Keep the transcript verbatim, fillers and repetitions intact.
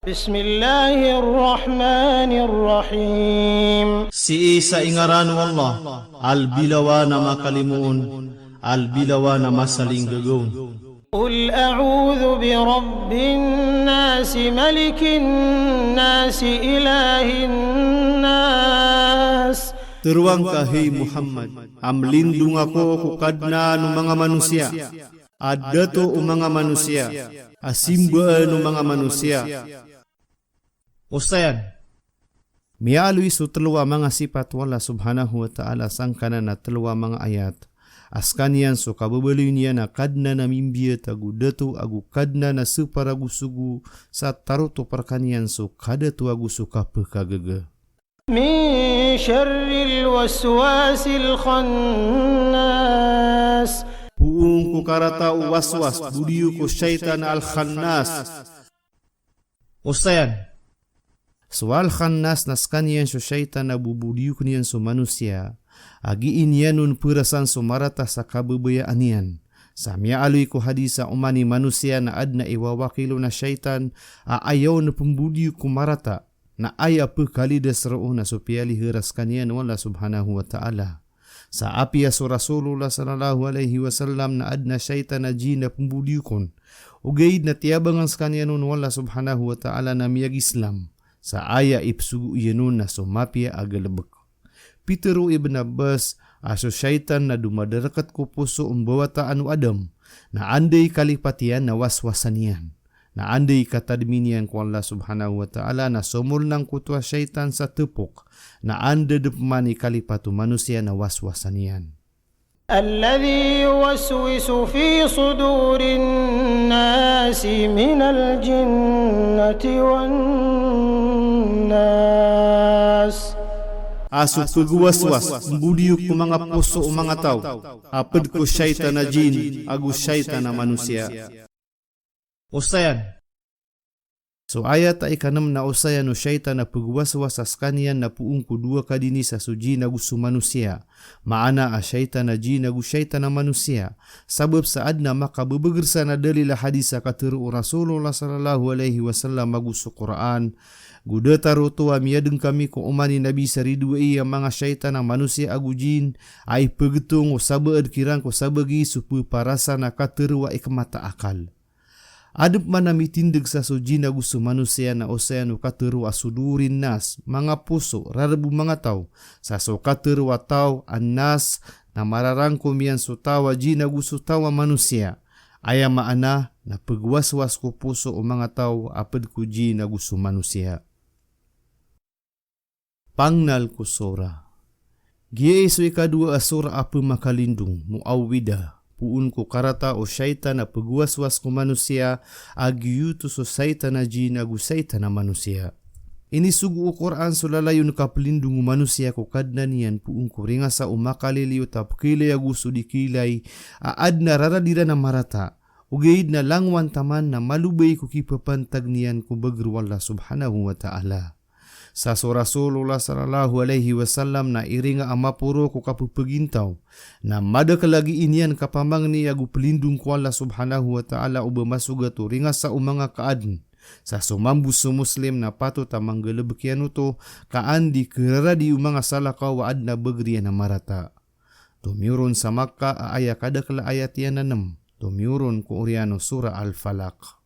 بسم الله الرحمن الرحيم. Sii sa ingaran o Allah, a lbilawan a makalimoon, a lbilawan a masalinggagawn. قل أعوذ برب الناس ملك الناس إله الناس. Teroang ka, hay Muhammad, a mlindong ako ko Kadnan o manga manosiya, a dato o manga manosiya, a simbaan o manga manosiya. Osayan, miyaaloy so telo a manga sipat o Allah Subhanahu wa Ta'ala sangkanan a telo a manga ayat a sekaniyan so kababaloy niyan a Kadnan a mimbiyat ago dato ago Kadnan a separ ago sogo sa tarotop rekaniyan so kadato ago so kapekagaga. من شر الوسواس الخناس. Poon ko karata o waswas, bodiyok o shaytan a Al-Khannas. Osayan, so Al-Khannas na sekaniyan so shaytan a bobodiyok niyan so manosiya a gii niyan on perasan so marata sa kababayaan iyan. Sa miyaaloy ko hadis a oman i manosiya na aden a iwawakil on a shaytan a aya on pembodiyok ko marata, na aya pekalidas roo na so piyalihera sekaniyan o Allah Subhanahu wa Ta'ala. Sa apiya so Rasulullah sallallahu alaihi wasallam na aden a shaytan a jin a pembodiyok on, ogaid na tiyabangan sekaniyan on o Allah Subhanahu wa Ta'ala na miyag-Islam. Sa aya ipesogo iyan on na so mapiya a galebek. Pitero o Ibn Abbas a so shaytan na domadareket ko poso o mbawataan o Adam, na anda i kalipat iyan na waswasan iyan. Na anda i katadmi niyan ko Allah Subhanahu wa Ta'ala na somol nangkoto a shaytan sa tepok, na anda den peman i kalipat o manosiya na waswasan iyan. الذي يوسوس في صدور الناس من الجنة والناس. A so pegwaswas, mbodiyok ko manga poso o manga taw, a ped ko shaytan a jin ago shaytan a manosiya. Osayan, so ayat a ikanem na osayan o shaytan a pegwaswas a sekaniyan na poon ko dowa ka dini sa so jin ago so manosiya. Maana a shaytan a jin ago shaytan a manosiya. Sabap sa aden a makabebeger san a dalil a hadis a katero o Rasulullah sallallahu alaihi wasallam ago so Qur'an. Go datar oto a miyadeng kami ko oman i Nabi sa ridoay a manga shaytan a manosiya ago jin a ipegetong o sabaad kiran ko sabagi so peparasan a katero a ikmat a akal. Aden peman a mitindeg sa so jin ago so manosiya na osayan o katero a sudurin nas, manga poso, rareb o manga taw, sa so katero a taw a nas na mararangkom iyan so taw a jin ago so taw a manosiya. Aya maana na pegwaswas ko poso o manga taw a ped ko jin ago so manosiya. Pangnal ko sura. Giyai so ikadowa a sura a pemakalindong, Muawwidah, poon ko karata o shaytan a pegwaswas ko manosiya, a giyoto so shaytan a jin ago shaytan a manosiya. Inisogo o Qur'an so lalayon kapelindong o manosiya ko Kadnan iyan poon ko ringasa o makaliliyo ta pekeilay ago so di keilay, a aden a rarad iran a marata, ogaid na langowan taman na malobay ko kipepantag niyan ko beger o Allah Subhanahu wa Ta'ala. Sa so Rasulullah sallallahu alaihi wasallam na iringa a maporo ko kapepegintaw, na madakel a gii niyan kapamangni ago pelindong ko Allah Subhanahu wa Ta'ala o ba masogat o ringasa o manga kaaden. Sa so mambo so Muslim na patot a manggalebek iyan oto, ka an di keraradi o manga salakaw a aden a beger iyan a marata. Tomiyoron sa Makkah a aya kadakel a ayat iyan na nem. Tomiyoron ko oriyan o Surah Al-Falaq.